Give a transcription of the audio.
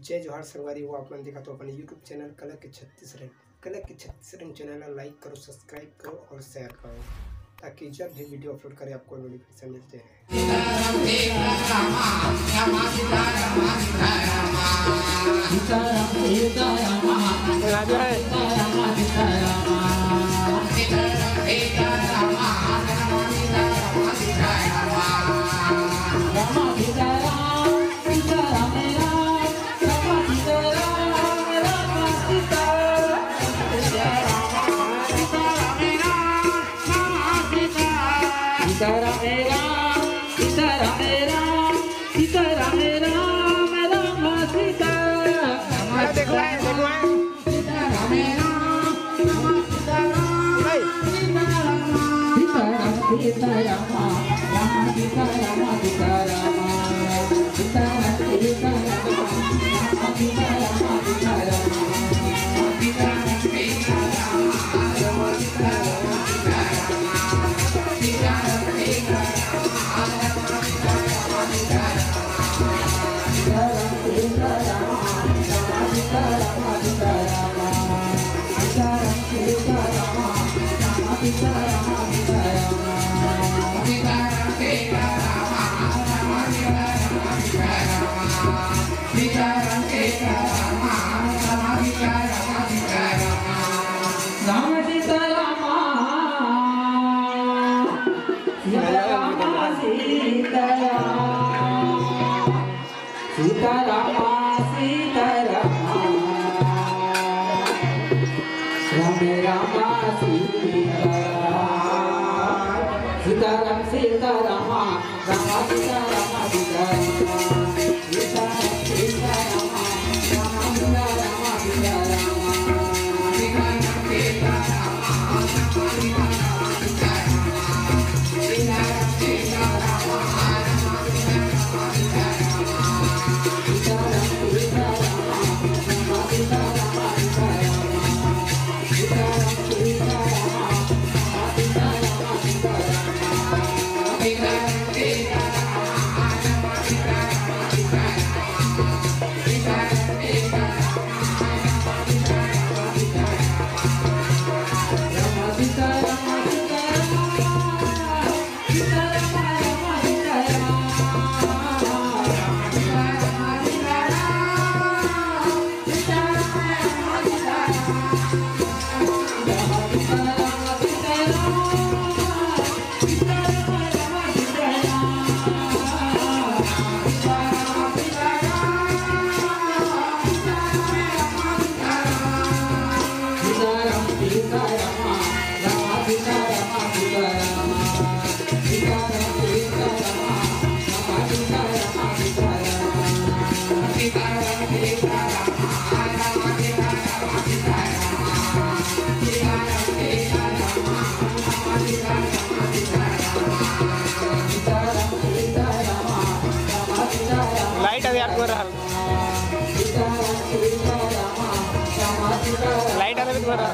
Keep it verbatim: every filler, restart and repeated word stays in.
जय जोहार संगवारी हो, आप मन देखत हो अपन YouTube चैनल कला के छत्तीस रंग। कला के छत्तीस रंग चैनल ला लाइक करो, सब्सक्राइब करो और शेयर करो, ताकि जब भी वीडियो अपलोड करें आपको नोटिफिकेशन मिलते हैं। राजा है। सीताराम, सीताराम, राम राम सीताराम, सीताराम सीताराम, राम सीताराम सीताराम, सीताराम सीताराम, राम सीताराम सीताराम। लाइट अभी यार को रहा। लाइट अभी को रहा।